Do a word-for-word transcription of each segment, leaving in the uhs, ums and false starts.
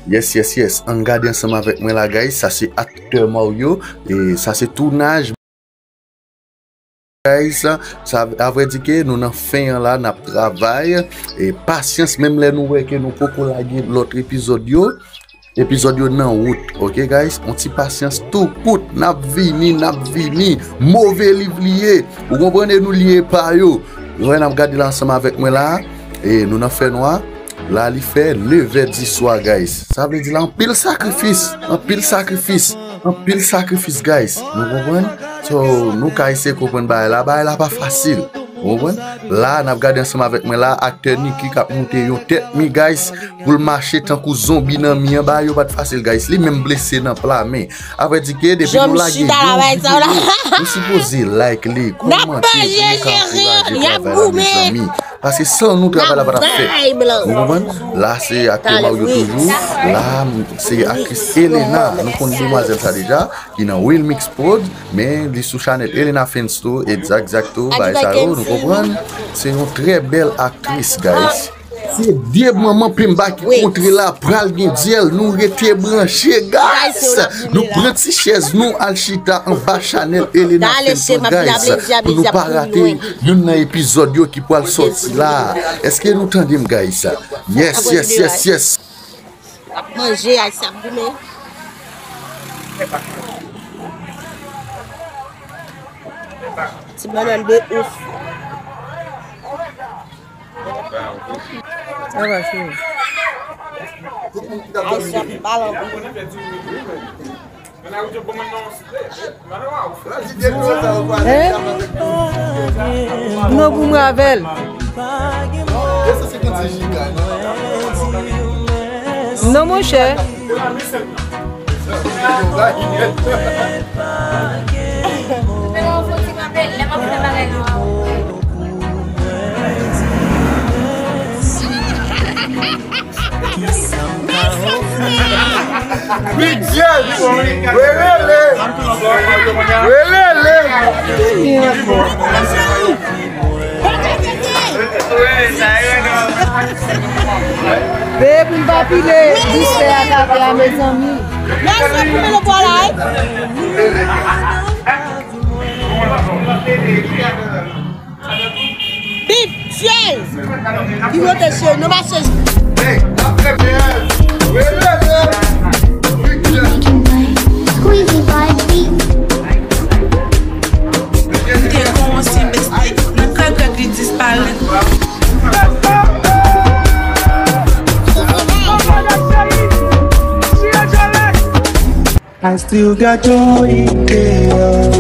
Yes, yes, yes. Ann gade ansanm avèk mwen la, guys. Sa se aktè Mario. E sa se tounaj, guys. Sa, a vrè di ke nou nan fen an la, n ap travay. E pasyans, menm lè nou wè ke nou poko lage lòt epizòd yo. Epizòd yo nan wout, ok, guys? On ti pasyans tou kout. N ap vini, n ap vini. Move liv li ye. Ou konprann? E nou li epa yo. Ou wè, n ap gade la ansanm avèk mwen la. E nou nan fènwa. La, li fè nevè diswa, guys. Sa vle di la, anpil sakrifis. Anpil sakrifis. Anpil sakrifis, guys. Nou konprann? So, nou ka eseye konprann bagay la. Bagay la pa fasil. Ou konprann? La, n ap gade ansanm avèk mwen la, aktè Nicky k ap moute yon tèt mi, guys, pou l mache tankou zonbi nan mi an. Bagay yo pa t fasil, guys. Li menm blese nan pla men. Apre di ke depi nou lage yon videyo, nou sipoze like li, kòmante pou nou ka ankouraje travay la, mezanmi. Paske san nou, travay la pa t ap fèt. Ou konprann? La, se aktè Mario toujou. La, se aktris Elena. Nou konn demwazèl sa deja, ki nan Wilmix Prod, men li sou chanèl Elena Fans tou, egzakto, bagay sa yo, nou konprann. Se yon trè bèl aktris, guys. Se de manman penba ki kontre la, pral gen dyèl, nou rete branche, guys. Nou pran ti chèz, nou al chita anba chanèl Elena Fans Prod, guys, pou nou pa rate youn nan epizòd yo ki pral sòti la. Èske nou tande m, guys? Yes, yes, yes, yes. Ap manje, ay sa ap goumen. Ti bannann de ouf. Sa va, cheri? Ay sa ap pale anpil. Hein? Non, pou mwen avè l. Non, monchè. Big Jel! Welele! Welele! Veye pou n pa pile bistè ak atè a, mezanmi. Mèsi pou mwen, le voilà, hein. Big Jel! Ki moute cheri, nou mache. Squeezy boy, beat. Te konsi mestik, nan kay kay li disparèt. I still got joy in chaos.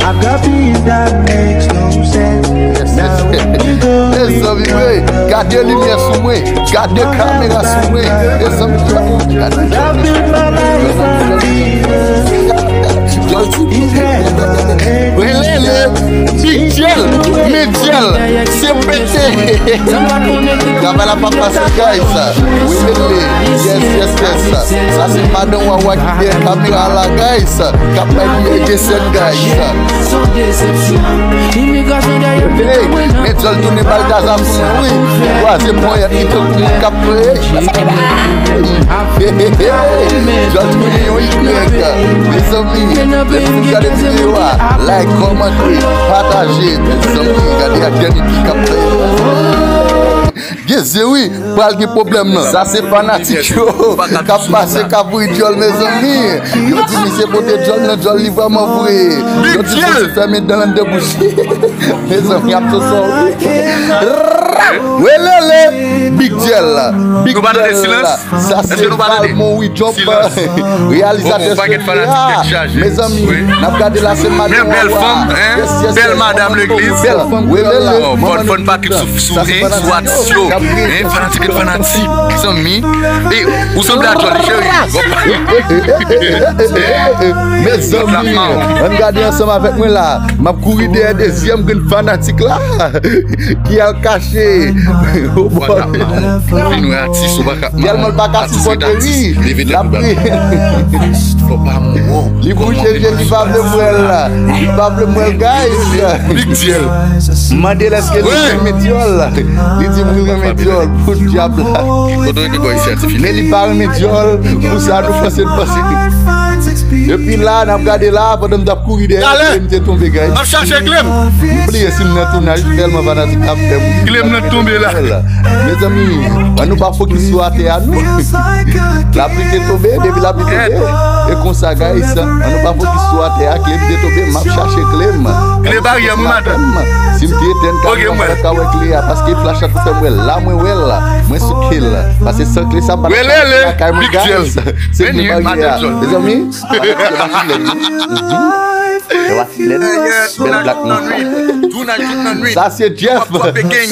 I've got peace that makes no sense. Now when you go, mezanmi, wi. Gade limyè sou mwen. Gade kamera sou mwen. Mezanmi, gade. I've built my life on Jesus. He's never ending. Welele, Big Jel, men dyèl, se pete. Travay la pa fasil, guys. Welele, yes, yes, yes. Sa se madan Wawa ki dèyè kamera la, guys. K ap bay li de sèn, guys. Hey, men dyèl tounen Baltaza pou mwen, wi. Twazyèm ponyèt li tankou moun k ap pleye. Hey, hey, hey, hey. Dyèl tounen yon igrèk. Mezanmi, depi nou gade videyo a, like, kòmante, pataje. Mezanmi, gade ak Danny ki k ap fè. Gen zye wi, pral gen pwoblèm nan. Sa se fanatik yo k ap pase, k ap ri dyòl, mezanmi. Yo di misye pote dyòl nan, dyòl li vrèman vre. Yo di misye fèmen dan l anndan bouch li. Mezanmi, ap so sòri. Welele, Big Dyèl. Big Dyèl. Sa se Valmont Widjop, reyalizatè seri a. Mezanmi, n ap gade la, se madan Wawa. Bèl fanm, hein? Bèl madanm legliz. Bèl fanm. Wi, wi, wi. Fòn, fòn Patrick sou, sou, hein, sou atis yo. Hein, fanatik, fanatik, zanmi. E, ou sanble a Jolly, cheri. Mezanmi, ann gade ansanm avèk mwen la. M ap kouri dèyè dezyèm grenn fanatik la ki al kache. Fin wè atis ou pa ka. Tèlman l pa ka sipòte wi. L ap ri. Li bouche je, li pa vle m wè l la. Li pa vle m wè l, guys. Big Dyèl. M mande l èske li renmen dyòl. Li di m li renmen dyòl. Podyab la. Men li pa renmen dyòl. Pou sa nou fòse l pase. Epi la, n ap gade la, pandan m t ap kouri dèyè, kle m te tonbe, guys. M ap chache kle m. M bliye si m nan tounaj, tèlman fanatik ap fè m. Kle m nan tonbe la. Mezanmi, ann nou pa fokis sou atè a, non. Lapli te tonbe, depi lapli tonbe. E konsa, guys, ann nou pa fokis sou atè a, kle m te tonbe, m ap chache kle m. Kle baryè m, madanm. Si m te etèn, ka wè kle a, paske flash la te fè m wè l. La, mwen wè l la. Mwen souke l la. Paske san kle sa, m pa t ap lakay mwen, guys. Se kle baryè a. Mezanmi, Bèl blak nou. Sa se Jeff k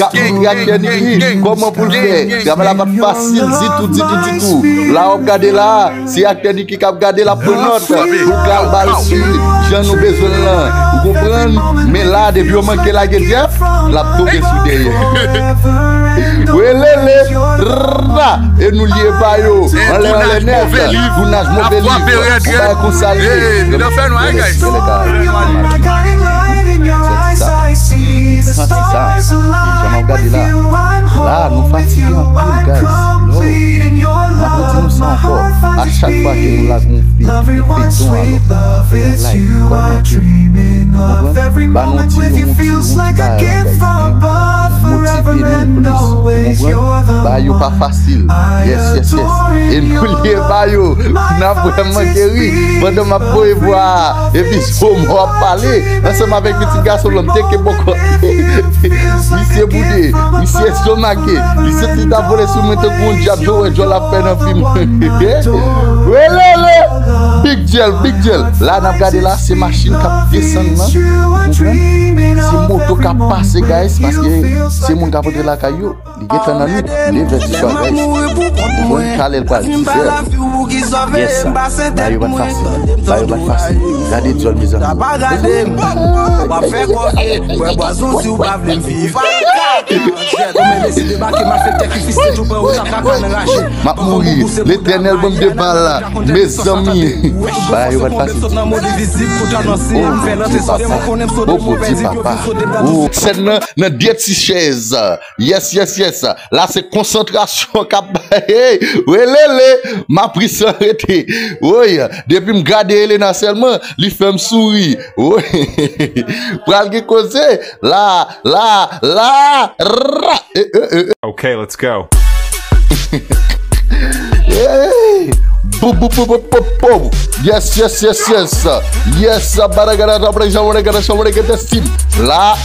ap mouri ak Tè Niki. Kòman pou l fè? Travay la pa t fasil ditou, ditou, ditou. La w ap gade la, se ak Tè Niki k ap gade, l ap pran nòt pou l ka al ba l sou jan nou bezwen l lan. Ou konprann? Men la, depi yo manke lage Jeff, l ap tonbe sou dèyè. Welele, ra, e nou lye pa yo. Anlè, anlè nèt. Tounaj move liv. Ou bay konsa l ye. Gade, gade, gade. Santi sa. Santi sa. Jan m ap gade la. La, nou fatige anpil, guys. Yo. M ap redi nou sa ankò. A chak fwa ke nou lage yon fi, yon feyton, alò, fè yon like, kòmante. Konprann? Ba nou yon ti, yon ti, yon ti bagay la, guys. Motive nou plis. Konprann? Ba yo pa fasil. Yes, yes, yes. E nou lye ba yo. N ap vrèman manke ri. Pandan m ap voye vwa a, epi se w m ap pale. Ansanm avèk pitit gason lan, m teke bòkò. Misye boude. Misye estomake. Misye ti ta vole sou mwen tankou yon dyab. Yo wè djòl ap fè nan fim. Welele! Big Dyèl, Big Dyèl. La n ap gade la, se machin k ap desann nan. Ou konprann? Se moto k ap pase, guys, paske se moun k ap antre lakay yo. Li gentan nan nwit, nevè di swa, guys. Ou konprann? Talè l pral dizè. Yes, sa. Bagay yo pa t fasil. Bagay yo pa t fasil. Gade djòl, mezanmi. Ou ap fè kòke, bwè bwazon si w pa vle m viv. Kòmè mesye debake, malfektè ki fise tou pran ou tap kaka nan raje. M ap mouri. Letènèl ban m de bal la. Mezanmi. Bagay yo pa t fasil. Oh, Bondye papa. Oh, Bondye papa. Oh, sèn nan, nan de ti chèz. Yes, yes, yes. La, se konsantrasyon k ap bay. Hey, welele. M ap ri san rete. Woy, depi m gade Elena sèlman, li fè m souri. Woy. Pral gen koze. La, la, la, ra. Eh, eh, eh, eh. Okay, let's go. Hey! Pou, pou, pou, pou, pou, pou. Yes, yes, yes, yes. Yes, baragada, baragada, baragada, baragada, team. La,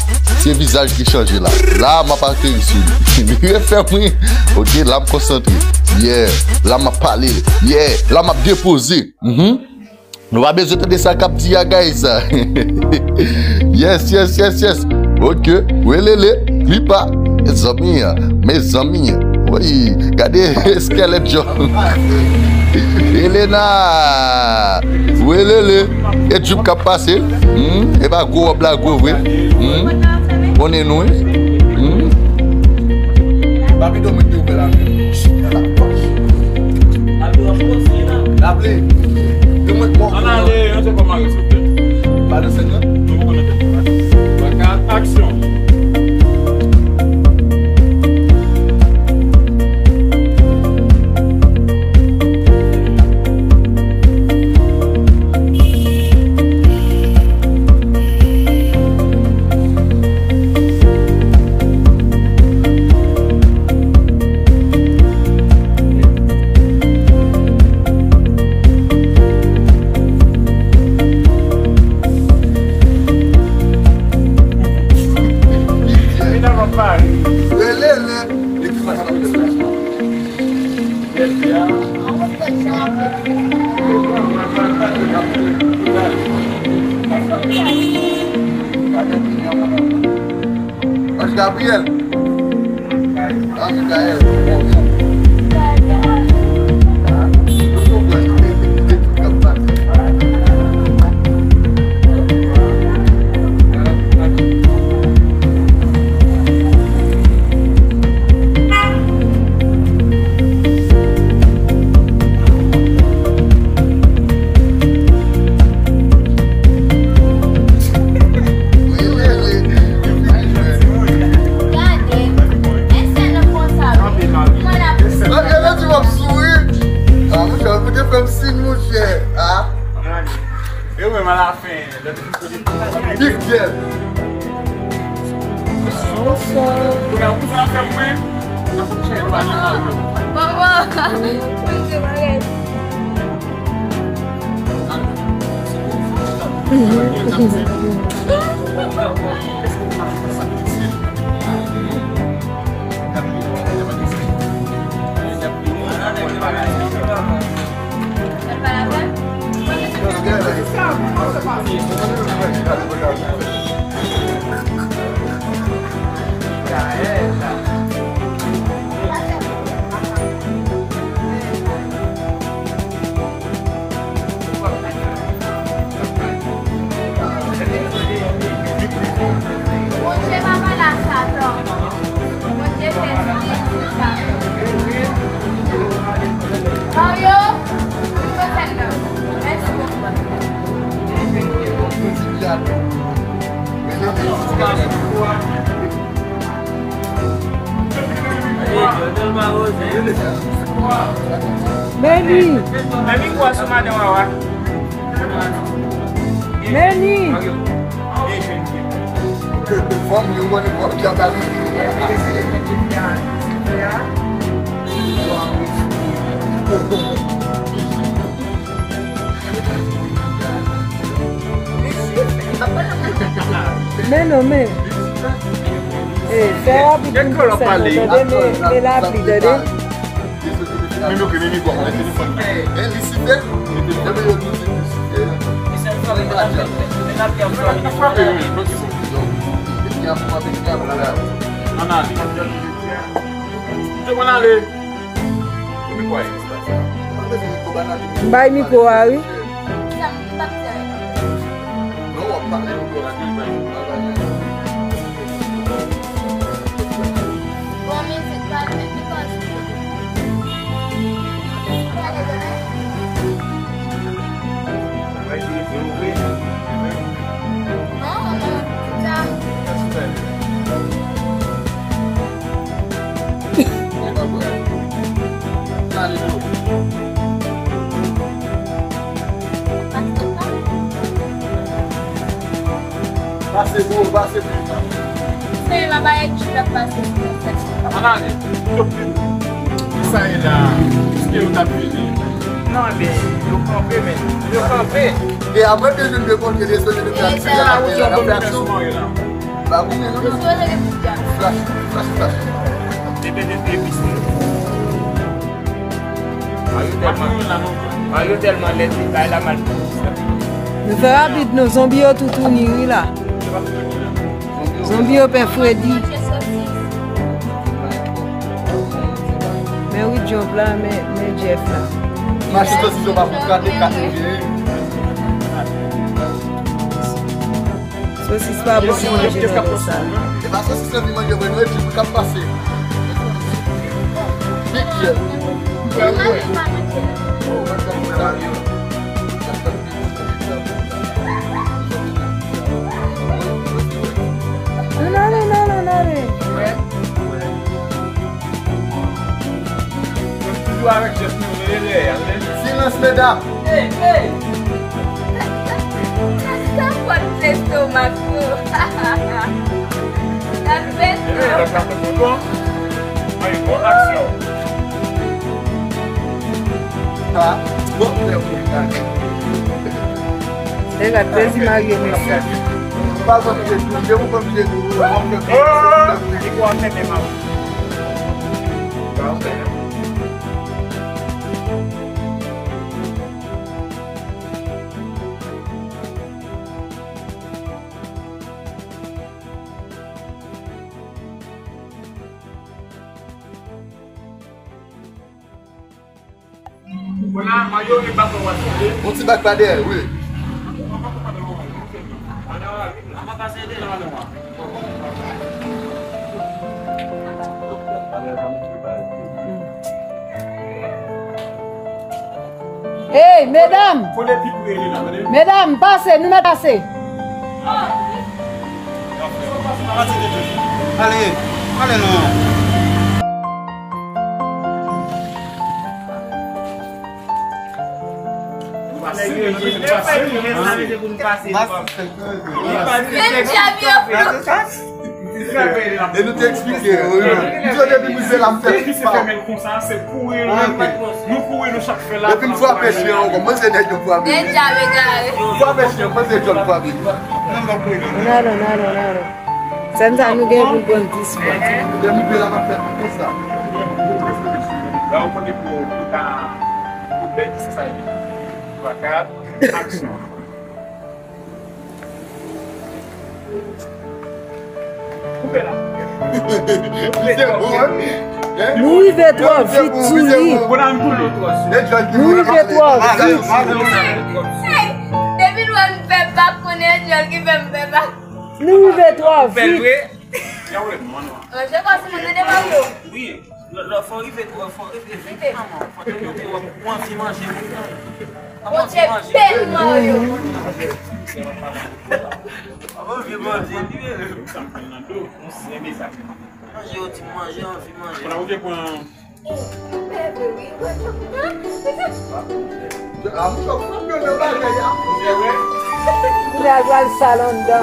se vizaj ki chanje la. La, m ap ateri sou li. Li refè m ri. Ok, la m konsantre. Yeah, la m ap pale. Yeah, la m ap depoze. Mhm. Nou pa bezwen tande sa k ap di a, guys. Yes, yes, yes, yes. Ok, welele, li pa. Mezanmi, mezanmi. Woy, gade eskelèt John. Elena, welele. E djoup k ap pase. Hmm? E pa gwo wòb la gwo vre. Hmm? Konnen nou, wi. Hmm? Papi Domen te ouvè la men. Laple. Ann ale, yon segonn, mari, silvouplè. Pa nan sèn nan? Nou poko nan sèn nan. Bagay, aksyon. Anj Gabriel. Anj Gabriel. Big girl. Bondye pa pale a Satan. Bondye fè siy sou Satan. Mario, nou fè l nan. Mèsi bonpè. Meni. Meni kwa sou madan wawa. Meni. Fanm yo wè nèg wap di ap ale. Men non, men. E, fè rapid pou sa non, tande, men, men lapli, tande. Men ok, men mikwo, mwen telefòn. E, Lisifè? Mete mwen yo di Lisifè. Li frape, wi, ok, bon. Ann ale. Yo konn ale. M bay mikwo a, wi. Pase bro, pase bro. Se la ba etid ap pase sou mwen. Ann ale. Kisa e la? Piske yo t ap vini. Non, men, yo kanpe, men. Yo kanpe. E apre ke nou te kontre de sou de. E se la ou jwenn konbinasyon mwen la. Ba goumen non. Flash, flash, flash. Depi, depi, depi. Mario tèlman, Mario tèlman lèd, li bay la mal. Nou fè rapid, non, zonbi yo tou touni, wi, la. Zonbi yo pè Freddy. Men wi, Job la, men, men Jeff la. Mache sosis yo pa pou gade kat manje. Sosis pa bon pou manje nan sa. E pa sosis yo vin manje vre, non, e ti bout k ap pase. Big Jeff. Ann ale, ann ale, ann ale. Mwen toujou avèk Jeff, nou rele, rele. Silans, medam. Hey, hey. Sa fòt lestomak yo. Hey, hey, la, la, la, bon. Ay, bon, aksyon. Ah, bon, lè ou gade. Lè gade, trèz imaj yo, mesye. Pa konn vye tou, je ou konn vye tou, ou konn vye tou. Oh, li kwa fè men mal. Yon ti bak pa dèyè, wi. Hey, medam! Medam, pase, nou mèt pase. Ale, ale non. Li pa di se pou nou pase. Li pa di se pou nou pase. E nou te eksplike yo, wi. M di yo depi m rive la, m fè tout pa. Se fèmen konsa, se kouri. Nou kouri, nou chak fè la. Depi m frape chen an, kòman se nèg yo frape? Nèg djab egare. M frape chen an, kòman se djòl frape? Non, non, non, non. Sèn sa nou gen pou n pran dis fwa. Depi m rive la, m ap fè tout konsa. La, ou konnen pou, pou ta, pou bèl sa, twa, kat, aksyon. Koupe la. Nou rive twò vit sou li. Nou rive twò vit. Depi nou wè m fè bak, konnen djòl ki fè m fè bak. Nou rive twò vit. Ranje kò sou moun, tande Mario. Lè, lè, fò rive twò, fò rive vit, manman. Fò rive twò, ou anvi manje. Bondye beni Mario. Ou anvi manje, li vle. Manje, ou di manje, anvi manje. Bebe, wi. Kounye a pral sal anndan.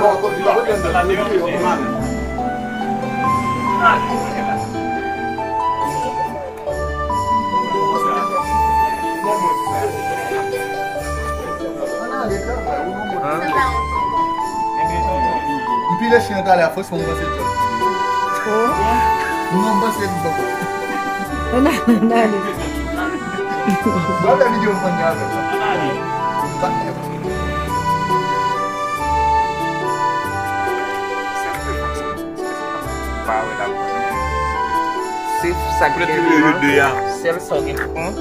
M pile chen an talè a, fransman, m panse djòl. Oh. Non, m panse li bon. Ann ale, ann ale. Mwen fè videyo m konn avè sa. Pa wè la. Se sa ki gen de an. Sèl sa w gen pou pran.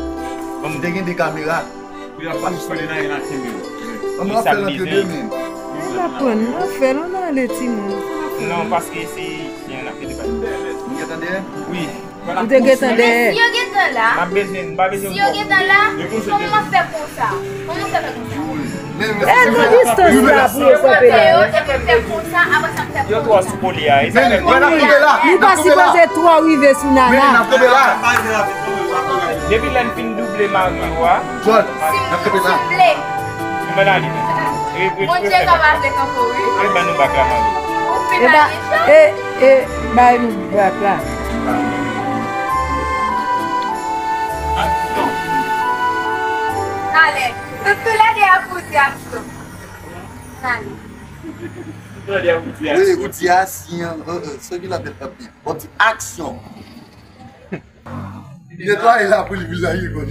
Bon, m te gen de kamera. Li ap pase sou li nan, li nan kenbe. An nou ap fè l antre de men. N ap pran, n ap fè l, ann ale timoun. Non, paske se, se yon afè de bagay. Ou gentan dèyè? Wi. Ou te gentan dèyè? Si yo gentan la, m ap bezwen, m pa bezwen si yo gentan la, kòman m ap fè konsa? Kòman m ap fè konsa? E nan distans la pou yo kanpe la. Yo te fè konsa, apre sa m fè konsa. Yo twò sou kole a, e sa fè. Men, men, n ap kanpe la. Nou pa sipoze twò rive sou Nana. Men, n ap kanpe la. Depi lè n fin double mari yo a. Jòn, n ap kanpe la. Souple. Nou ban li. Bondye ka pase kanpe wi. Al ban nou bak la, mari. Ou fin ale deja? E, e, bay nou bak la. Talè. Tout, tout lè de a pou di aksyon. Talè. Wi, ou di aksyon. Sou ki la tèt ap di. Bon, ti aksyon. Netwaye la pou li vin la, li konn.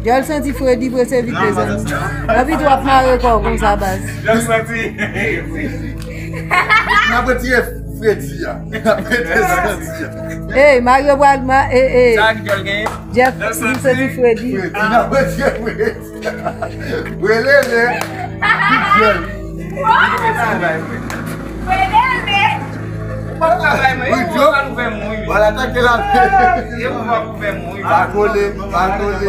Jòl santi Fredi prese vit, mezanmi. Anpi tou ap mare kò w konsa, baz. Jòl santi. N ap retire Fredi a. N ap retire santi a. Ey, Mario pral ma-, ey, ey. Sa ki Jòl genyen? Jeff, li santi Fredi. Fredi, n ap retire Fredi. Welele. Welele. Wala atake la. Pa kole, pa kole.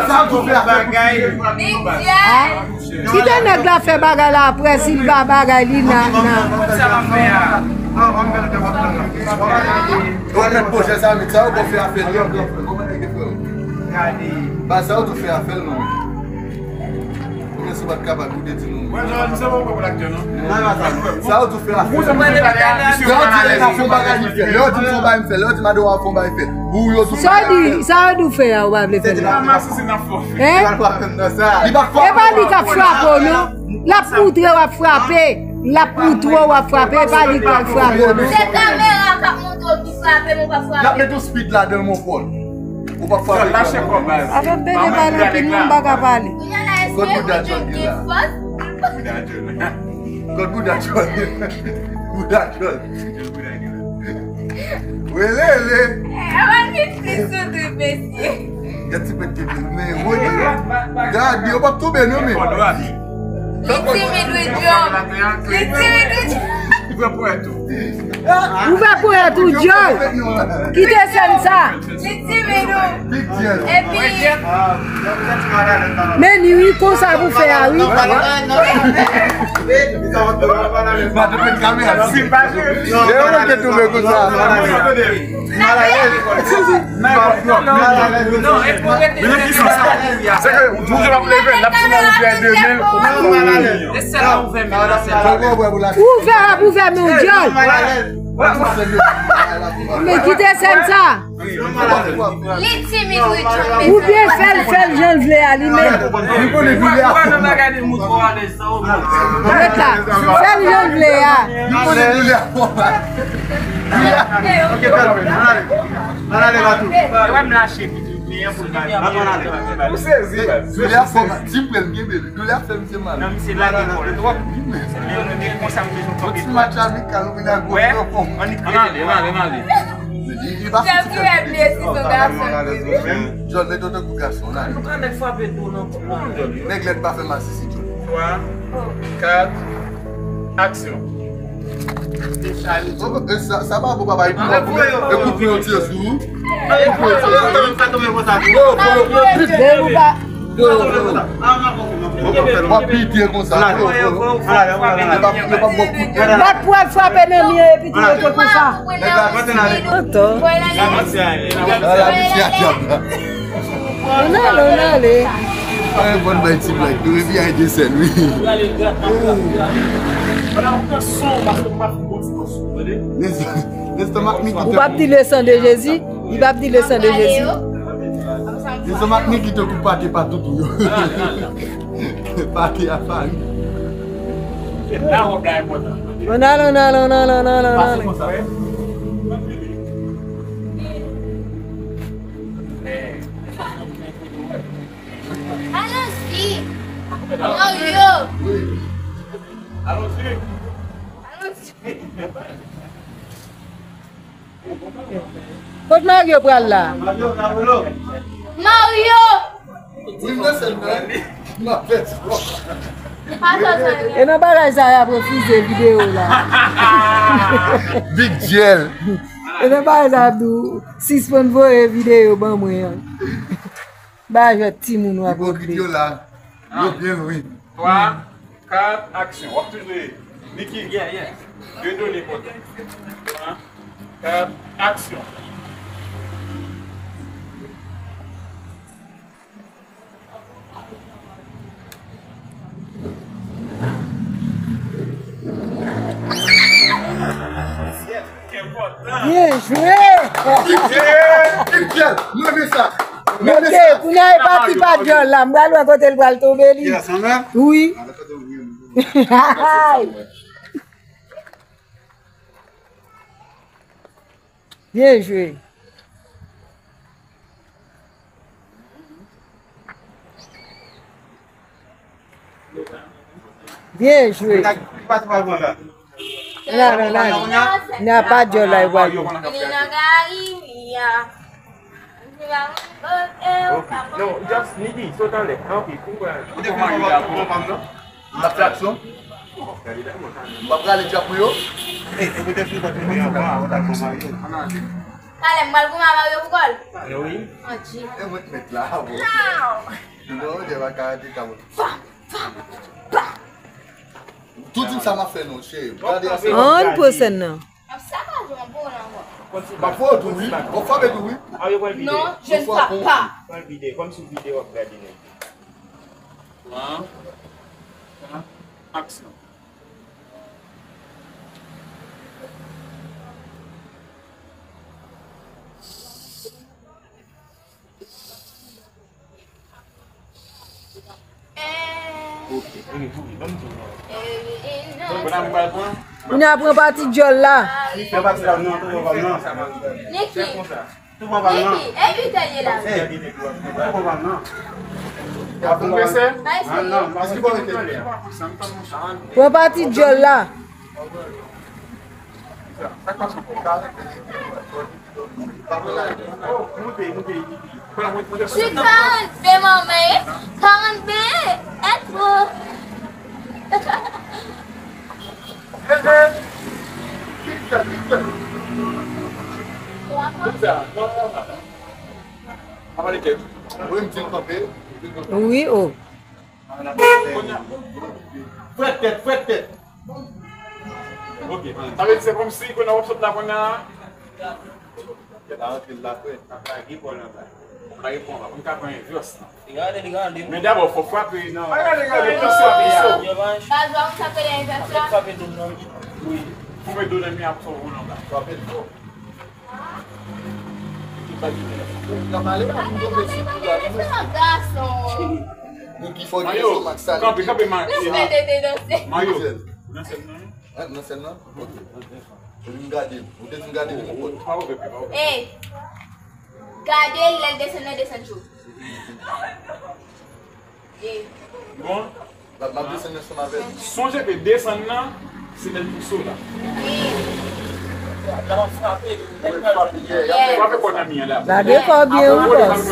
Sa tou fè bagay. Kite nèg la fè bagay la, apre si l pa bagay li nan, nan. Ou mèt pwojè sa, men sa yo gon fè afè l. Ba sa yo tou fè afè l, non. Ou gen sou pa t kapab, ou te di nou. Sa yo tou fè afè l. Lè yo di nèg la fè yon bagay, li fè. Lè yo di m fè yon bagay, m fè. Lè yo di madanm w ap fè yon bagay, fè. Ou yo tou fè afè l. Sa yo di w fè a, ou pa vle fè l. Hein? Li pa fè. E pa li k ap frape w, non. L ap moutre w ap frape. L ap moutre w ap frape. E pa li k pral frape w, non. Se kamera k ap moutre w ki frape m, ou pa frape. L ap mete yon speed ladan l, mon pòl. Ou pa frape. Afè m pede pale anpil, non, m pa ka pale. Kounye a la, èske ou gen fòs? Kote bouda Jòl? Bouda Jòl. Welele. E, avan li plis sou tout, mesye. Gad ti pèt ki plis, men, woy. Gade, yo p ap tonbe, non, men. Li timid, wi, Jòl. Li timid, wi, Jòl. Ouvè ponyèt ou. Ouvè ponyèt ou, dyòl. Kite sèn sa. Li timid ou. Epi. Men ni wi, konsa pou fè a wi. Madanm met kamera. Yo, yo te touve konsa. Se ke jou yo ap leve, l ap fini ouvè de men. Ouvè, ap ouvè men w dyòl. Men kite sèn sa. Li timid wi, John. Oubyen fè l, fè l jan l vle a li menm. Ret la. Fè l jan l vle a. Ou sezi. Doulè a fè m, di m prè l genbe li. Doulè a fè misye mal. Non, misye lage kò l twòp. Men, men, men konsa m bezwen kanpe. Yon ti match amikal, ou vin ak gwo tampon. Ann ale, ann ale, ann ale. Li, li pa fouti fè m. John, met w tankou gason, ann ale. Antouka, nèg frape tou nan kò. Nèg lèd pa fè masisi, John. Twa, kat, aksyon. Sa, sa pa bon, papa, epi w ap, epi w pran yon ti sou. Epi w pran yon ti sou. Yo, yo, yo, yo. W ap pite konsa. Yo, yo, yo. Yo p ap, yo p ap bon kout. Bat pou al frape nan mi an epi tou rete konsa. Antò. Ala misye a dyab la. Ann ale, ann ale. Ay, bon, bay ti blag. Nou revi ay de sèn, wi. Lestomak Niki. Ou p ap di le sang de Jésus? Li p ap di le sang de Jésus? Lestomak Niki tankou pate pa toutou yo. Pate a fari. Ann ale, ann ale, ann ale, ann ale, ann ale. Allons-y. Mario. Allons-y. Allons-y. Kot Mario pral la? Mario. E nan bagay sa y ap refize videyo la. Big Jel. E nan bagay sa y ap di w sispann voye videyo ban mwen an. Ba jwèt timoun w ap regle. Yo la. Yo byen lwen. Twa, kat, aksyon. W ap toujou Niki. Yeah, yeah. De done enpòtan. Twa, kat, aksyon. Byen jwe! Big Jel! Big Jel! Mwen renmen sa! Mwen renmen sa! Ok, kounye a e pati pa dyòl la. M pral wè kote l pral tonbe li. Wi. Byen jwe. Byen jwe. La, la, la. N a pa dyòl la, e pral. Ok. Non, just Niki, sot anlè. Anpi, kou pral. Ou te fè yon pa m nan? M ap fè aksyon. M ap rale djab pou yo. Ey, ou te fè yon pa m nan? Talè, m pral goumen a Mario pou kò l. Wi. Anji. E mwen k mèt la, bro. Non, je pa karate ka mwen. Pa, pa, pa. Tout sa m ap fè non, cheri. Gade a. Ann pran sèn nan. Sa pa jan bon la, mwen. M ap fè w tou, wi. M ap frape tou, wi. Non, je ne frappe pas. Pran videyo, kòmsi videyo w ap gade nèg. Plan. Plan. Aksyon. Ok, ok, ok, ban m di w non. Kounye a pran pati dyòl la. Fè pati la, non, tou pran pa m nan. Niki. Tou pran pa m nan. Niki, evite l ye la. Tou pran pa m nan. Pran pati dyòl la. Moute, moute. Moute. Karannde manman, karannde etwo. Wi, m di l kanpe. Wi, o. Frèt tèt, frèt tèt. Ok. Sa vle di se kòmsi kounye a w ap sot la kounye a. Yo ta rantre l la frè. Ou ka repon anba. Ou ka pran envès lan. Li gade, li gade. Men dabò, fò frape nan. Pa gade, gade, fò frape sou. Baz, ou frape nan envès la? Frape do nan. Wi. Foume do nan mi a pou sa w woule anba. Frape l fò. Ki pa di. Ou ka pale, ou tonbe sou kou la. Gason. Moun ki fò gen estomak salé. Kanpe, kanpe, Mayo. Respè tete danse. Mayo. Ou nan sèn nan? Hein, nan sèn nan? Ok. Ou vin gade l. Ou te vin gade l, mon pote. Ey! Gade l, lè l desann nan, desann cho. Ey! Bon. M ap desann ansanm avè l. Sonje ke desann nan, se lè l pouse w la. Ey! Frape kò nan mi an la. Lage kò byen wi, bòs.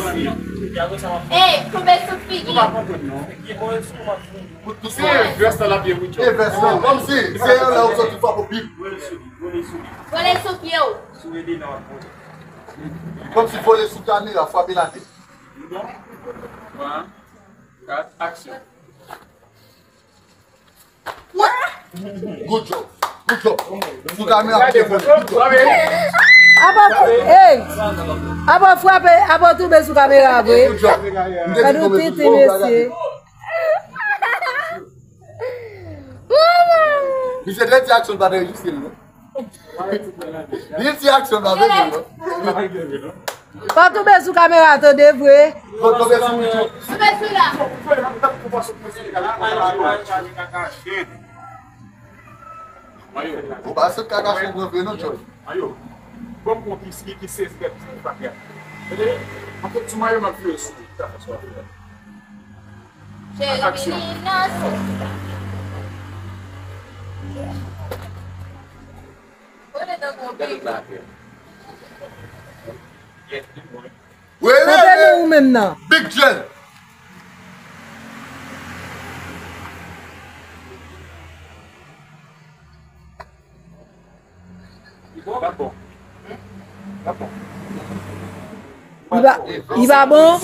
Ey, tonbe sou figi. Ou pa konprann non. Pouse vès nan lapye wi. E vès nan, kòmsi se yon lè ou soti frape w bip. Vole sou pye w. Kòmsi vole sou kamera, frape latè. Bon. Kat, aksyon. Good job. Good job. Sou kamera, good job. Apa, ey! Apa frape, apa tonbe sou kamera vre? Good job. Gad yon tenten, mesye. Misye te di aksyon pa te rejistre l non. Li di aksyon pa te rejistre l non. Pa tonbe sou kamera tande vre. Bon, tonbe sou wi tou. Tonbe sou la. Ou pa sot kaka sou mwen vre non, John. Mayo, bon, bon, ki, ki, ki sezi bèt ki pa kè. Anfèt, sou mayo m ap jwe sou li, sa fè swa. Cheri Minas. Ole nan konpe. Wele, Kanpe non ou menm nan. Big Jen. Li pa, li pa bon?